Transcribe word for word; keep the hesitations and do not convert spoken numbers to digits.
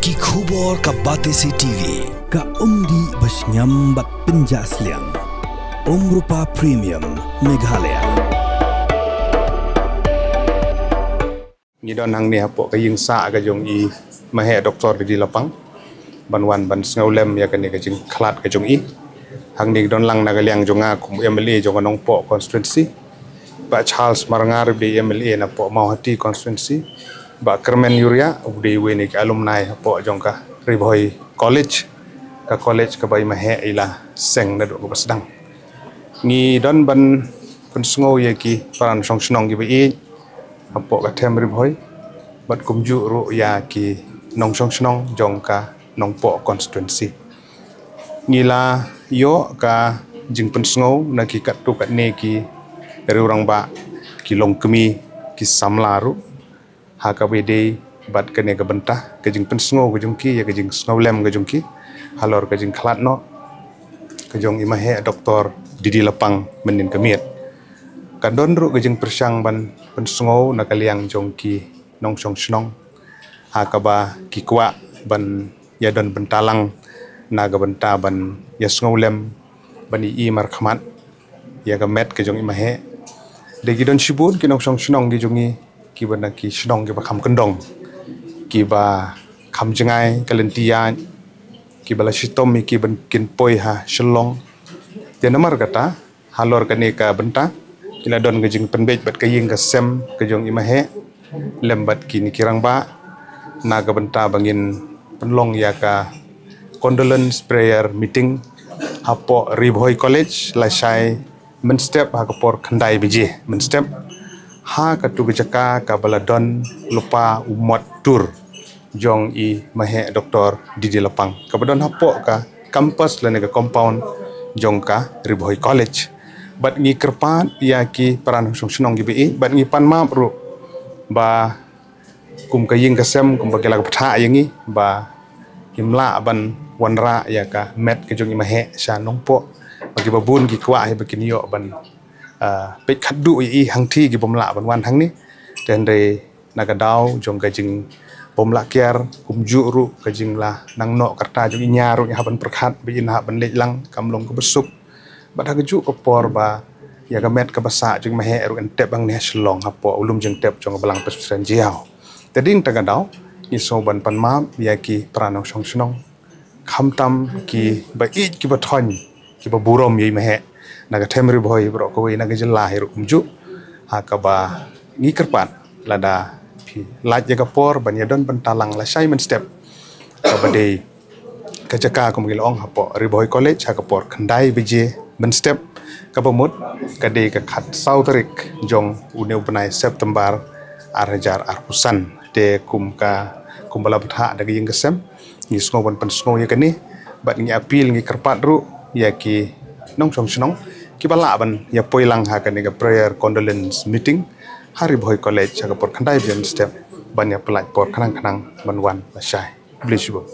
Ki khubor ka Batesi T V. Ka umdih ba shngiam bad pynjah sliang. Umrupa Premium Meghalaya. Ngi don hangne hapoh ka ïing sah ka jong i Maheh Doctor Didi Lapang ban wan ban sngewlem ïa kane ka jingkhlad ka jong i. Hangne don lang na ka liang jong nga kum M L A jong ka Nongpoh constituency. Bah Charles Marngar u dei M L A napoh Mawhati constituency. Bah Kyrmen Uriah u dei uwei na ki alumni hapoh jong ka Ri Bhoi College. Ka college kaba i Maheh i la seng naduh kaba sdang. Ngi don ban pynsngew ïa ki para nongshong shnong kiba ïeit hapoh ka them Ri Bhoi bad kumjuh ruh ïa ki nongshong shnong jong ka Nongpoh constituency. Ngi la ïoh ka jingpynsngew na ki katto katne ki riew rangbah, ki longkmie, ki samla ruh ha kaba ïadei bad kane ka bynta ka jingpynsngew ka jong ki ïa ka jingsngewlem ka jong ki halor ka jingkhlad noh ka jong i Maheh Doctor Didi Lapang mynnin ka miet. Ka don ruh ka jingpyrshang ban pynsngew na ka liang jong ki nongshong shnong ha kaba ki kwah ban ïadon bynta lang na ka bynta ban ïasngewlem ban ïohi markhmat ïa ka met ka jong i Maheh. Dei ki don shibun ki nongshong shnong ki jong ngi kiba na ki shnong kiba kham kyndong, kiba kham jngai ka lynti ïaid, kiba la shitom ïa ki ban kin poi ha Shillong. Te namar kata halor kane ka bynta ki la don ka jingpynbeit bad ka ïing ka sem ka jong i Maheh lem bad kine ki rangbah na ka bynta ba ngin pynlong ïa ka condolence prayer meeting hapoh Ri Bhoi College lashai mynstep ha ka por khyndai baje mynstep ha katu ka jaka kaba la don lypa u mot tur jong i Maheh Doctor Didi Lapang kaba don hapoh ka campus lane ka compound jong ka Ri Bhoi College. Bad ngi kyrpad ïa ki para nongshong shnong kiba ïeit bad ngi pan map ruh ba kum ka ïing ka sem kumba ki la ka bthah ïa ngi ba kim lah ban wanrah ïa ka met ka jong i Maheh sha Nongpoh ba kiba bun ki kwah hi ba kin ïoh ban ah, peit khatduh ïa i hangthie ki bym lah ban wan hangne. Te hynrei na ka daw jong ka jingbymlah kiar kumjuh ruh ka jingla nang noh ka rta jong i Nia ruh ngi hap ban pyrkhat ba i Nia hap ban leit lang kam long kaba suk. Bad ha kajuh ka por ba ïa ka met kaba sah jong i Maheh ruh yn tep hangne ha Shillong hapoh u lum jingtep jong ka Balang Presbyterian Jaiaw. Te dei na kata ka daw ngi sngew ban pan map ïa ki para nongshong shnong khamtam kiba ïeit kiba thoiñ kiba burom ïa i Maheh na ka them Ri Bhoi baroh kawei na ka jylla hi ruh kumjuh ha kaba ngi kyrpad lada phi lait ïa ka por ban ïadon bynta lang lashai mynstep kaba dei ka jaka kum ngi la ong hapoh Ri Bhoi College ha ka por khyndai baje mynstep kaba mut ka dei ka khatsaw tarik jong une u bnai September ar hajar arphew san. Te kum ka kumba la bthah da ka ïing ka sem ngi sngew ban pynsngew ïa kane bad ngi appeal ngi kyrpad ruh ïa ki nongshong shnong kiba lah ban ïa poi lang ha kane ka prayer condolence meeting ha Ri Bhoi College ha ka por khyndai baje mynstep ban ïa pyllait por khnang khnang ban wan lashai. Khublei shibun.